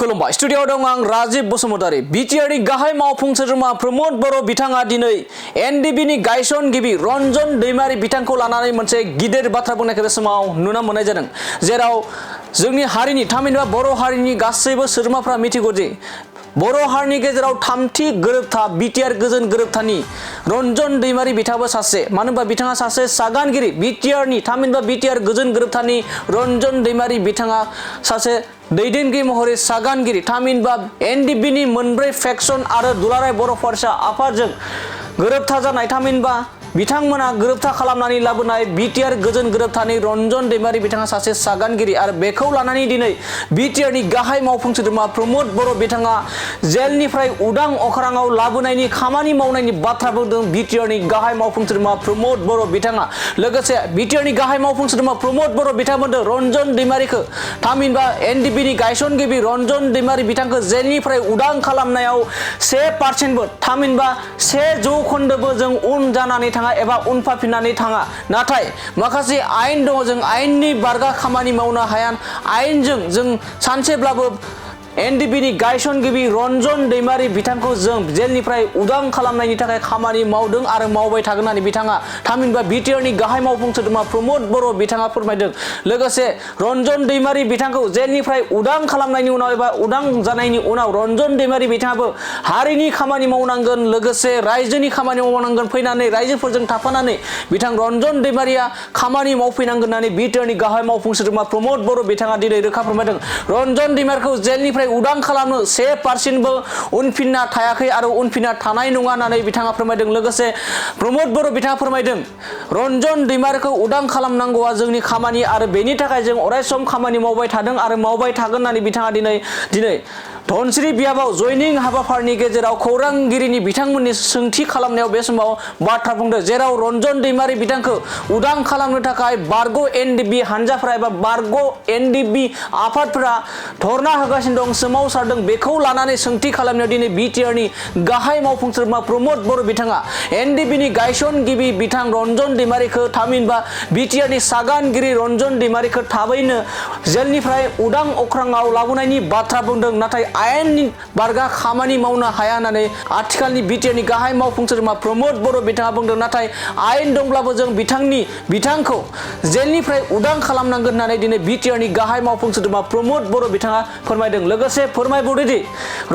खुलुमबाय स्टुडियोआव दं आं राजीव बसुमतारी बिटिआरनि गाहाय मावफुं सोद्रोमा प्रमद बर' बिथाङा दिनै एनडिबिनि गायसनगिरि रन्जन दैमारि बिथांखौ लानानै मोनसे गिदिर बाथ्रा बुंनायखौ बे समाव नुनो मोननाय जादों जेराव जोंनि हारिनि थामहिनबा बर' हारिनि गासैबो सोद्रोमाफ्रा मिथिगौ दि बर' हारिनि गेजेराव थामथि गोरोबथा बिटिआर गोजोन गोरोबथानि रन्जन दैमारि बिथाङाबो सासे मानो होनबा बिथाङा सासे सागानगिरि बिटिआरनि थामहिनबा बिटिआर गोजोन गोरोबथानि रन्जन दैमारि बिथाङा सासे दैदेनगिरि महरै सागानगिरि थामहिनबा एनडिबिनि मोनब्रै फेक्सन आरो दुलाराय बर' फरायसा आफादजों गोरोबथा जानाय थामहिनबा बिथांमोना गोरोबथा खालामनानै लाबोनाय बिटिआर गोजोन गोरोबथानि रन्जन दैमारि बिथाङा सासे सागानगिरि आरो बेखौ लानानै दिनै बिटिआरनि गाहाय मावफुं सोद्रोमा प्रमद बर' बिथाङा जेलनिफ्राय उदां अख्राङाव लाबोनायनि खामानि मावनायनि बाथ्रा बुंदों बिटिआरनि गाहाय मावफुं सोद्रोमा प्रमद बर' बिथाङा लोगोसे बिटिआरनि गाहाय मावफुं सोद्रोमा प्रमद बर' बिथाङा बुंदों रन्जन दैमारिखौ थामहिनबा एनडिबिनि गायसनगिरि रन्जन दैमारि बिथांखौ जेलनिफ्राय उदां खालामनायाव 1% थामहिनबा 1% जों उन जानानै एबा उनफाफिननानै थाङा नाथाय माखासे आयेन दङ जों आयेननि बारगा खामानि मावनो हाया आयेनजों जों सानसेब्लाबो एनडिबिनि गायसनगिरि रन्जन दैमारि बिथांखौ जों जेलनिफ्राय उदां खालामनायनि थाखाय खामानि मावदों आरो मावबाय थागोन होननानै बिथाङा थामहिनबा बिटिआरनि गाहाय मावफुं सोद्रोमा प्रमद बर' बिथाङा फोरमायदों लोगोसे रन्जन दैमारि बिथांखौ जेलनिफ्राय उदां खालामनायनि उनाव एबा उदां जानायनि उनाव रन्जन दैमारि बिथाङाबो हारिनि खामानि मावनांगोन लोगोसे रायजोनि खामानि मावनांगोन फैनानै रायजोफोरजों थाफानानै बिथां रन्जन दैमारिया खामानि मावफैनांगोन होननानै बिटिआरनि गाहाय मावफुं सोद्रोमा प्रमद बर' बिथाङा दिनै रोखा फोरमायदों रन्जन दैमारिखौ जेलनिफ्राय उदां खालामनो 1% उनफिनना थायाखै आरो उनफिनना थानाय नङा होननानै बिथाङा फोरमायदों लोगोसे प्रमद बर' बिथाङा फोरमायदों रन्जन दैमारिखौ उदां खालामनांगौआ जोंनि खामानि आरो बेनि थाखाय जों अरायसम खामानि मावबाय थादों आरो मावबाय थागोन होननानै बिथाङा दिनै धनस्री बियाबाव जयनिं हाबाफारिनि गेजेराव खौरांगिरिनि बिथांमोननि सोंथि खालामनायाव बे समाव बाथ्रा बुंदों जेराव रन्जन दैमारि बिथांखौ उदां खालामनो थाखाय बारग' एनडिबि हानजाफोरा एबा बारग' एनडिबि आफादफोरा धरना होगासिनो दं सोमावसारदों बेखौ लानानै सोंथि खालामनायाव दिनै बिटिआरनि गाहाय मावफुं सोद्रोमा प्रमद बर' बिथाङा एनडिबिनि गायसनगिरि बिथां रन्जन दैमारिखौ थामहिनबा बिटिआरनि सागानगिरि रन्जन दैमारिखौ थाबैनो जेलनिफ्राय उदां अख्राङाव लाबोनायनि बाथ्रा बुंदों नाथाय आयेननि बारगा खामानि मावनो हाया होननानै आथिखालनि बिटिआरनि गाहाय मावफुं सोद्रोमा प्रमद बर' बिथाङा बुंदों नाथाय आयेन दंब्लाबो जों बिथांखौ जेलनिफ्राय उदां खालामनांगोन होननानै दिनै बिटिआरनि गाहाय मावफुं सोद्रोमा प्रमद बर' बिथाङा फोरमायदों लोगोसे फोरमायबावदोंदि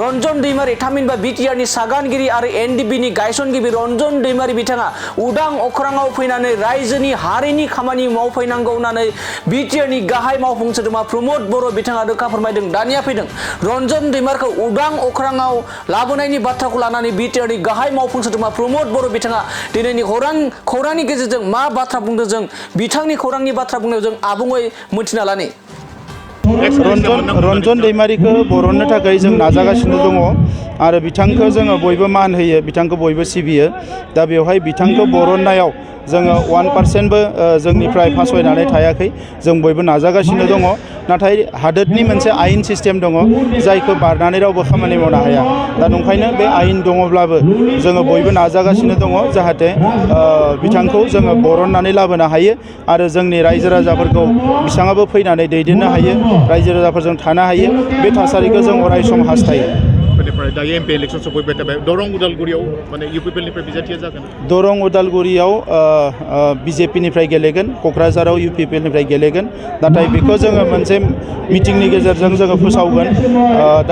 रन्जन दैमारि थामहिनबा बिटिआरनि सागानगिरि आरो एनडिबिनि गायसनगिरि रन्जन दैमारि बिथाङा उदां अख्राङाव फैनानै रायजोनि हारिनि खामानि मावफैनांगौ होननानै बिटिआरनि गाहाय मावफुं सोद्रोमा प्रमद बर' बिथाङा रोखा फोरमायदों दानिया फैदों रन्जन दैमारिखौ उदां अख्राङाव लाबोनायनि बाथ्राखौ लानानै बिटिआरनि गाहाय मावफुं सोद्रोमा प्रमद बर' बिथाङा दिनैनि खौरांनि गेजेरजों मा बाथ्रा बुंदों जों बिथांनि खौरांनि बाथ्रा बुंनायाव जों आबुङै मिथिना लानि रन्जन दैमारिखौ बरननो थाखाय जों नाजागासिनो दङ आरो बिथांखौ जोङो बयबो मान होयो बिथांखौ बयबो सिबियो दा बेवहाय बिथांखौ बरननायाव जोङो 1%बो जोंनिफ्राय फासयनानै थायाखै जों बयबो नाजागासिनो दङ नाथाय हादोरनि मोनसे आयेन सिस्टेम दङ जायखौ बारनानै रावबो खामानि मावनो हाया दा नंखायनो बे आयेन दङब्लाबो जोङो बयबो नाजागासिनो दङ जाहाथे बिथांखौ जोङो बरननानै लाबोनो हायो आरो जोंनि रायजो राजाफोरखौ बिथाङाबो फैनानै दैदेननो हायो रायजो राजाफोरजों थानो हायो बे थासारिखौ जों अराय सम हास्थायो दायो एमपि इलेक्सन सफैबाय थाबाय दरं उदालगुरियाव माने इउपिपिएलनिफ्राय बिजाथिया जागोन दरं उदालगुरियाव बिजेपिनिफ्राय गेलेगोन क'क्राझाराव इउपिपिएलनिफ्राय गेलेगोन नाथाय बेखौ जोङो मोनसे मिटिंनि गेजेरजों जोङो फोसावगोन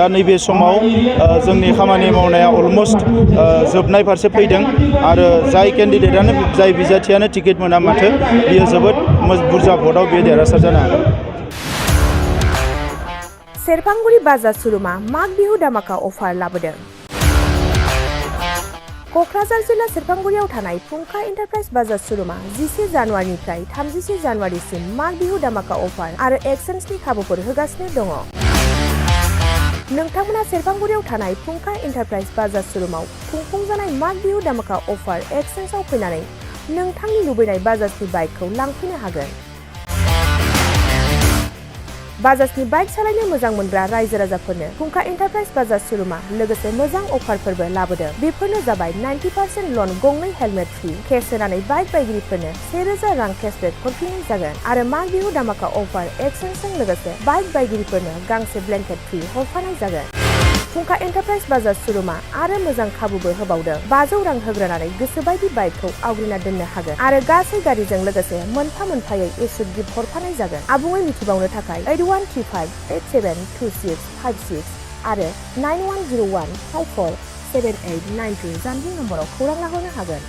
दा नैबे समाव जोंनि खामानि मावनाया अलमस्ट जोबनाय फारसे फैदों आरो जाय केन्डिडेटआनो जाय बिजाथियानो टिकेट मोना माथो बियो जोबोद बुरजा भटआव बे देरहासार जानो हागोन सेरफांगुरि बाजार श'रुमा माग बिहु दामाका अफार लाबोदों क'क्राझार जिल्ला सेरफांगुरियाव थानाय फुंखा एन्टारप्राइज बाजार श'रुमा 11 जानुवारिनिफ्राय 31 जानुवारिसिम माग बिहु दामाका अफार आरो एक्सचेन्जनि खाबुफोर होगासिनो दङ नोंथांमोना सेरफांगुरियाव थानाय फुंखा एन्टारप्राइज बाजार श'रुमाव खुंफुंजानाय माग बिहु दामाका अफार एक्सचेन्जआव फैनानै नोंथांनि लुबैनाय बाजाजनि बाइकखौ लांफैनो हागोन बाजाजनि बाइक सालायनो मोजां मोनग्रा रायजो राजाफोरनो फुंखा एन्टारप्राइज बाजाज शोरूमा लोगोसे मोजां अफारफोरबो लाबोदों। बेफोरनो जाबाय 90% लन, गंनै हेलमेट फ्रि, केस होनानै बाइक बायगिरिफोरनो 1000 रां केसबेक हरफिननाय जागोन आरो माग बिहु दामाका अफार एक्सचेन्जजों लोगोसे बाइक बायगिरिफोरनो गांसे ब्लेंकेट फ्रि हरफानाय जागोन। फुंखा एन्टारप्राइज बाजाज शोरूमा आरो मोजां खाबुबो होबावदों। 500 रां होग्रोनानै गोसोबायदि बाइकखौ आवग्रिना दोननो हागोन आरो गासै गारिजों लोगोसे मोनफा मोनफायै इस्युट गिफ्ट हरफानाय जागोन। आबुङै मिथिबावनो थाखाय 8135872656 आरो 9101547892 जानबुं नम्बराव खौरां लाहरनो हागोन।